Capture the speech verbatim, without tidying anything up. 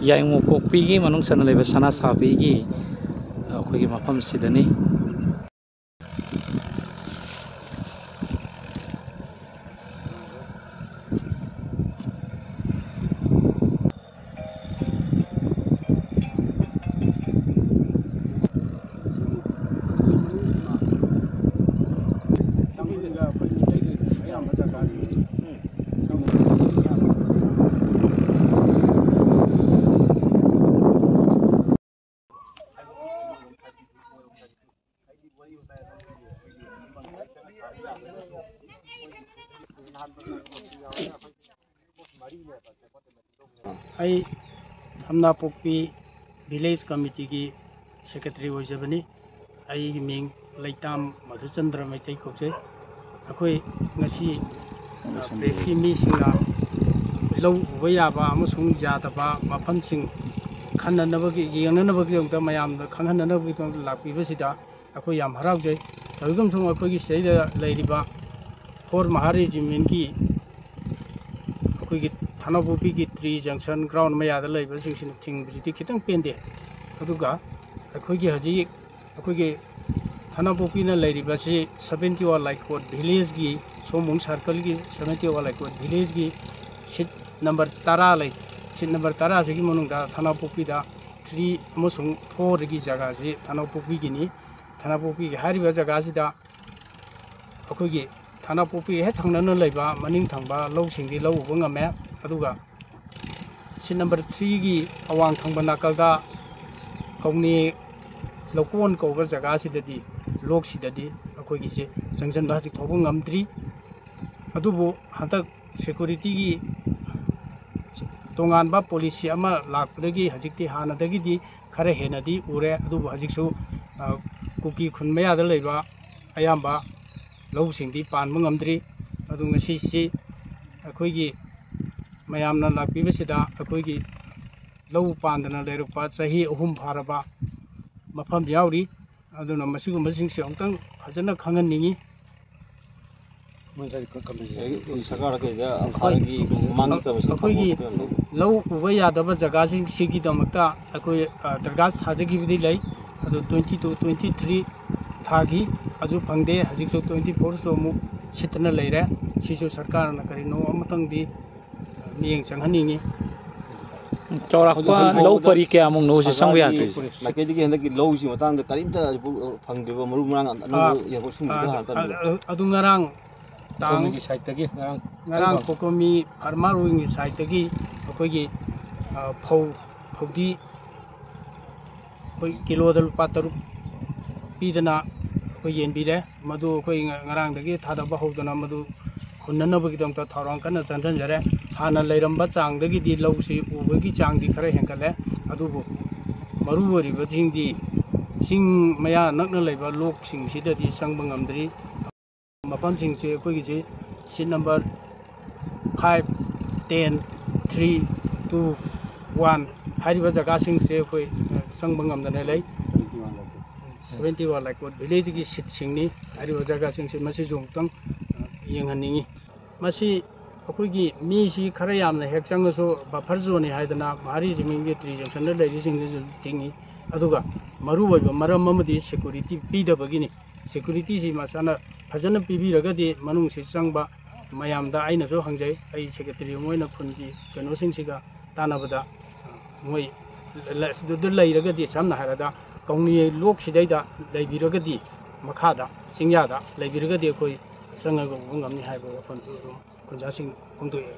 ꯌꯥꯏꯉꯪꯄꯣꯛꯄꯤꯒꯤ ꯃꯅꯨꯡ ꯆꯟꯅ ꯂꯩꯕ ꯁꯅꯥ ꯁꯥꯕꯤꯒꯤ ꯑꯩꯈꯣꯏꯒꯤ ꯃꯐꯝꯁꯤꯗꯅꯤ꯫ ꯑꯩ ꯊꯝꯅꯥꯄꯣꯛꯄꯤ ꯚꯤꯂꯦꯖ ꯀꯃꯤꯇꯤꯒꯤ ꯁꯦꯀ꯭ꯔꯦꯇꯔꯤ ꯑꯣꯏꯖꯕꯅꯤ꯫ ꯑꯩꯒꯤ ꯃꯤꯡ ꯂꯩꯇꯥꯝ ꯃꯙꯨꯆꯟꯗ꯭ꯔ ꯃꯩꯇꯩ ꯀꯧꯖꯩ꯫ ꯑꯩꯈꯣꯏ ꯉꯁꯤ, ꯑ, ꯄ꯭ꯔꯦꯁꯀꯤ ꯃꯤꯁꯤꯡꯅ ꯂꯧ ꯎꯕ ꯌꯥꯕ ꯑꯃꯁꯨꯡ ꯌꯥꯗꯕ ꯃꯐꯝꯁꯤꯡ ꯈꯟꯅꯅꯕꯒꯤ, ꯌꯦꯡꯅꯅꯕꯒꯤꯗꯃꯛꯇ, ꯃꯌꯥꯝꯗ ꯈꯪꯍꯟꯅꯅꯕꯒꯤꯗꯃꯛꯇ ꯂꯥꯛꯄꯤꯕꯁꯤꯗ ꯑꯩꯈꯣꯏ ꯌꯥꯝ ꯍꯔꯥꯎꯖꯩ꯫ ꯑꯗꯨꯒ ꯑꯃꯁꯨꯡ ꯑꯩꯈꯣꯏꯒꯤ ꯁꯤꯗꯩꯗ ꯂꯩꯔꯤꯕ ꯐꯣꯔ ꯃꯍꯥ ꯔꯦꯖꯤꯃꯦꯟꯒꯤ ꯑꯩꯈꯣꯏꯒꯤ ꯊꯥꯅꯧꯄꯣꯛꯄꯤꯒꯤ ꯇ꯭ꯔꯤ ꯖꯪꯁꯟ ꯒ꯭ꯔꯥꯎꯟ ꯃꯌꯥꯗ ꯂꯩꯕꯁꯤꯡꯁꯤꯅ ꯊꯤꯡꯕꯁꯤꯗꯤ ꯈꯤꯇꯪ ꯄꯦꯟꯗꯦ꯫ ꯑꯗꯨꯒ ꯑꯩꯈꯣꯏꯒꯤ ꯍꯧꯖꯤꯛ ꯑꯩꯈꯣꯏꯒꯤ ꯊꯥꯅꯧꯄꯣꯛꯄꯤꯅ ꯂꯩꯔꯤꯕꯁꯤ ꯁꯕꯦꯟꯇꯤ ꯋꯥꯟ ꯂꯥꯏꯀꯣꯠ ꯚꯤꯂꯦꯖꯀꯤ, ꯁꯣꯝꯕꯨꯡ ꯁꯥꯔꯀꯜꯒꯤ ꯁꯕꯦꯟꯇꯤ ꯋꯥꯟ ꯂꯥꯏꯀꯣꯠ ꯚꯤꯂꯦꯖꯀꯤ ꯁꯤꯠ ꯅꯝꯕꯔ ꯇꯔꯥ ꯂꯩ꯫ ꯁꯤꯠ ꯅꯝꯕꯔ ꯇꯔꯥꯁꯤꯒꯤ ꯃꯅꯨꯡꯗ ꯊꯥꯅꯧꯄꯣꯛꯄꯤꯗ ꯊ꯭ꯔꯤ ꯑꯃꯁꯨꯡ ꯐꯣꯔꯒꯤ ꯖꯒꯥꯁꯤ ꯊꯥꯅꯧꯄꯣꯛꯄꯤꯒꯤꯅꯤ꯫ ꯊꯥꯅꯧꯄꯣꯛꯄꯤꯒꯤ ꯍꯥꯏꯔꯤꯕ ꯖꯒꯥꯁꯤꯗ ꯑꯩꯈꯣꯏꯒꯤ ꯊꯥꯅꯧꯄꯣꯛꯄꯤ ꯍꯦꯛ ꯊꯪꯅꯅ ꯂꯩꯕ ꯃꯅꯤꯡ ꯊꯪꯕ ꯂꯧꯁꯤꯡꯗꯤ ꯂꯧ ꯎꯕ ꯉꯝꯃꯦ꯫ ꯑꯗꯨꯒ ꯁꯤꯠ ꯅꯝꯕꯔ ꯊ꯭ꯔꯤꯒꯤ ꯑꯋꯥꯡ ꯊꯪꯕ ꯅꯥꯀꯜꯗ ꯀꯧꯅꯦ ꯂꯧꯀꯣꯟ ꯀꯧꯕ ꯖꯒꯥꯁꯤꯗꯗꯤ, ꯂꯣꯛꯁꯤꯗꯗꯤ ꯑꯩꯈꯣꯏꯒꯤꯁꯦ ꯆꯪꯁꯤꯟꯕ ꯍꯧꯖꯤꯛ ꯐꯥꯎꯕ ꯉꯝꯗ꯭ꯔꯤ꯫ ꯑꯗꯨꯕꯨ ꯍꯟꯗꯛ ꯁꯦꯀꯨꯔꯤꯇꯤꯒꯤ ꯇꯣꯉꯥꯟꯕ ꯄꯣꯂꯤꯁꯤ ꯑꯃ ꯂꯥꯛꯄꯗꯒꯤ ꯍꯧꯖꯤꯛꯇꯤ ꯍꯥꯟꯅꯗꯒꯤꯗꯤ ꯈꯔ ꯍꯦꯟꯅꯗꯤ ꯎꯔꯦ꯫ ꯑꯗꯨꯕꯨ ꯍꯧꯖꯤꯛꯁꯨ, ꯑ, ꯀꯨꯀꯤ ꯈꯨꯟ ꯃꯌꯥꯗ ꯂꯩꯕ ꯑꯌꯥꯝꯕ ꯂꯧꯁꯤꯡꯗꯤ ꯄꯥꯟꯕ ꯉꯝꯗ꯭ꯔꯤ꯫ ꯑꯗꯨ ꯉꯁꯤꯁꯤ ꯑꯩꯈꯣꯏꯒꯤ ꯃꯌꯥꯝꯅ ꯂꯥꯛꯄꯤꯕꯁꯤꯗ ꯑꯩꯈꯣꯏꯒꯤ ꯂꯧ ꯄꯥꯟꯗꯅ ꯂꯩꯔꯛꯄ ꯆꯍꯤ ꯑꯍꯨꯝ ꯐꯥꯔꯕ ꯃꯐꯝ ꯌꯥꯎꯔꯤ꯫ ꯑꯗꯨꯅ ꯃꯁꯤꯒꯨꯝꯕꯁꯤꯡꯁꯦ ꯑꯃꯨꯛꯇꯪ ꯐꯖꯅ ꯈꯪꯍꯟꯅꯤꯡꯉꯤ꯫ ꯃꯣꯏ ꯉꯁꯥꯏ ꯀ-, ꯀꯝꯄꯦꯟꯁꯦꯁꯟ ꯑꯩ ꯁꯔꯀꯥꯔ ꯀꯩꯗ ꯑꯩꯈꯣꯏ, ꯑꯩꯈꯣꯏꯒꯤ ꯃꯃꯥꯡꯒꯤ ꯀꯝꯄꯦꯟꯁꯦꯁꯟ ꯑꯩꯈꯣꯏꯒꯤ ꯐꯪꯕ ꯈꯣꯠꯄ ꯌꯥꯝ ꯂꯩ꯫ ꯂꯧ ꯎꯕ ꯌꯥꯗꯕ ꯖꯒꯥꯁꯤꯡꯁꯤꯒꯤꯗꯃꯛꯇ ꯑꯩꯈꯣꯏ, ꯑ, ꯗꯔꯈꯥꯁ ꯊꯥꯖꯈꯤꯕꯗꯤ ꯂꯩ꯫ ꯑꯗꯨ twenty two twenty three ꯊꯥꯒꯤ, ꯑꯗꯨ ꯐꯪꯗꯦ꯫ ꯍꯧꯖꯤꯛꯁꯨ twenty fourꯁꯨ ꯑꯃꯨꯛ ꯁꯤꯠꯇꯅ ꯂꯩꯔꯦ꯫ ꯁꯤꯁꯨ ꯁꯔꯀꯥꯔꯅ ꯀꯔꯤꯅꯣ ꯑꯃꯇꯪꯗꯤ ꯃꯤꯠꯌꯦꯡ ꯆꯪꯍꯟꯅꯤꯡꯉꯤ꯫ ꯆꯥꯎꯔꯥꯛꯄ ꯍꯧꯖꯤꯛ ꯂꯧ ꯄꯔꯤ ꯀꯌꯥꯃꯨꯛꯅꯣ ꯍꯧꯖꯤꯛ ꯆꯪꯕ ꯁꯔꯀꯥꯔꯒꯤ ꯌꯥꯗ꯭ꯔꯤꯁꯦ? ꯃꯥꯏꯀꯩꯗꯒꯤ ꯍꯟꯗꯛꯀꯤ ꯂꯧꯁꯤ ꯃꯇꯥꯡꯗ ꯀꯔꯤꯝꯇ ꯍꯧꯖꯤꯛꯐꯥꯎ ꯐꯪꯗ꯭ꯔꯤꯕ, ꯃꯔꯨ ꯃꯔꯥꯡ ꯑꯅꯧꯕ ꯑꯥ, ꯌꯦꯡꯊꯣꯛ ꯁꯤꯟꯕꯗ ꯑꯥ, ꯍꯥꯟꯅ ꯀꯔꯝꯕ? ꯑꯥ, ꯑꯗꯨ ꯉꯔꯥꯡ ꯇꯥꯡ ꯀꯣꯀꯣꯃꯤꯒꯤ ꯁꯥꯏꯠꯇꯒꯤ ꯉꯔꯥꯡ ꯉꯔꯥꯡ ꯀꯣꯀꯣꯃꯤ ꯐꯥꯔꯃꯔ ꯋꯤꯡꯒꯤ ꯁꯥꯏꯠꯇꯒꯤ ꯑꯩꯈꯣꯏꯒꯤ, ꯑ, ꯐꯧ, ꯐꯧꯗꯤ ꯑꯩꯈꯣꯏ ꯀꯤꯂꯣꯗ ꯂꯨꯄꯥ ꯇꯔꯨꯛ ꯄꯤꯗꯅ ꯑꯩꯈꯣꯏ ꯌꯦꯟꯕꯤꯔꯦ꯫ ꯃꯗꯨ ꯑꯩꯈꯣꯏ ꯉ-, ꯉꯔꯥꯡꯗꯒꯤ ꯊꯥꯗꯕ ꯍꯧꯗꯅ ꯃꯗꯨ ꯍꯨꯟꯅꯅꯕꯒꯤꯗꯃꯛꯇ ꯊꯧꯔꯥꯡ ꯀꯟꯅ ꯆꯪꯁꯤꯟꯖꯔꯦ꯫ ꯍꯥꯟꯅ ꯂꯩꯔꯝꯕ ꯆꯥꯡꯗꯒꯤꯗꯤ ꯂꯧꯁꯤ ꯎꯕꯒꯤ ꯆꯥꯡꯗꯤ ꯈꯔ ꯍꯦꯟꯒꯠꯂꯦ, ꯑꯗꯨꯕꯨ ꯃꯔꯨ ꯑꯣꯏꯔꯤꯕꯁꯤꯡꯗꯤ ꯆꯤꯡ ꯃꯌꯥ ꯅꯛꯅ ꯂꯩꯕ ꯂꯣꯛꯁꯤꯡꯁꯤꯗꯗꯤ ꯆꯪꯕ ꯉꯝꯗ꯭ꯔꯤ꯫ ꯃꯐꯝꯁꯤꯡꯁꯦ ꯑꯩꯈꯣꯏꯒꯤꯁꯤ sheet number five, ten, three, two, one ꯍꯥꯏꯔꯤꯕ ꯖꯒꯥꯁꯤꯡꯁꯦ ꯑꯩꯈꯣꯏ, ꯑ, ꯆꯪꯕ ꯉꯝꯗꯅ ꯂꯩ꯫ Seventy one ꯂꯥꯏꯀꯣꯠ ꯚꯤꯂꯦꯖꯀꯤ ꯁꯤꯠꯁꯤꯡꯅꯤ ꯍꯥꯏꯔꯤꯕ ꯖꯒꯥꯁꯤꯡꯁꯦ꯫ ꯃꯁꯤꯁꯨ ꯑꯃꯨꯛꯇꯪ, ꯑ, ꯌꯦꯡꯍꯟꯅꯤꯡꯉꯤ꯫ ꯃꯁꯤ ꯑꯩꯈꯣꯏꯒꯤ ꯃꯤꯁꯤ ꯈꯔ ꯌꯥꯝꯅ ꯍꯦꯛ ꯆꯪꯉꯁꯨ buffer zoneꯅꯤ ꯍꯥꯏꯗꯅ ꯃꯍꯥꯔꯤ ꯖꯤꯃꯤꯡꯒꯤ ꯇ꯭ꯔꯤ ꯖꯪꯁꯟꯗ ꯂꯩꯔꯤꯁꯤꯡꯗꯁꯨ ꯊꯤꯡꯉꯤ꯫ ꯑꯗꯨꯒ ꯃꯔꯨꯑꯣꯏꯕ ꯃꯔꯝ ꯑꯃꯗꯤ security ꯄꯤꯗꯕꯒꯤꯅꯤ꯫ Securityꯁꯤ ꯃꯁꯥꯅ ꯐꯖꯅ ꯄꯤꯕꯤꯔꯒꯗꯤ ꯃꯅꯨꯡꯁꯤ ꯆꯪꯕ ꯃꯌꯥꯝꯗ ꯑꯩꯅꯁꯨ ꯍꯪꯖꯩ, ꯑꯩ ꯁꯦꯀ꯭ꯔꯦꯇꯔꯤ ꯑꯃ ꯑꯣꯏꯅ ꯈꯨꯟꯒꯤ ꯀꯩꯅꯣꯁꯤꯡꯁꯤꯒ ꯇꯥꯟꯅꯕꯗ, ꯃꯣꯏ ꯂ-, ꯑꯗꯨꯗ ꯂꯩꯔꯒꯗꯤ, ꯁꯝꯅ ꯍꯥꯏꯔꯕꯗ ꯀꯧꯅꯤ ꯂꯣꯛꯁꯤꯗꯩꯗ ꯂꯩꯕꯤꯔꯒꯗꯤ, ꯃꯈꯥꯗ ꯆꯤꯡꯌꯥꯗ ꯂꯩꯕꯤꯔꯒꯗꯤ ꯑꯩꯈꯣꯏ ꯆꯪꯉꯒ ꯎꯕ ꯉꯝꯅꯤ ꯍꯥꯏꯕ ꯋꯥꯐꯝꯗꯨ ꯑꯗꯨꯝ ꯈꯨꯟꯖꯥꯁꯤꯡ ꯐꯣꯡꯗꯣꯛꯑꯦ꯫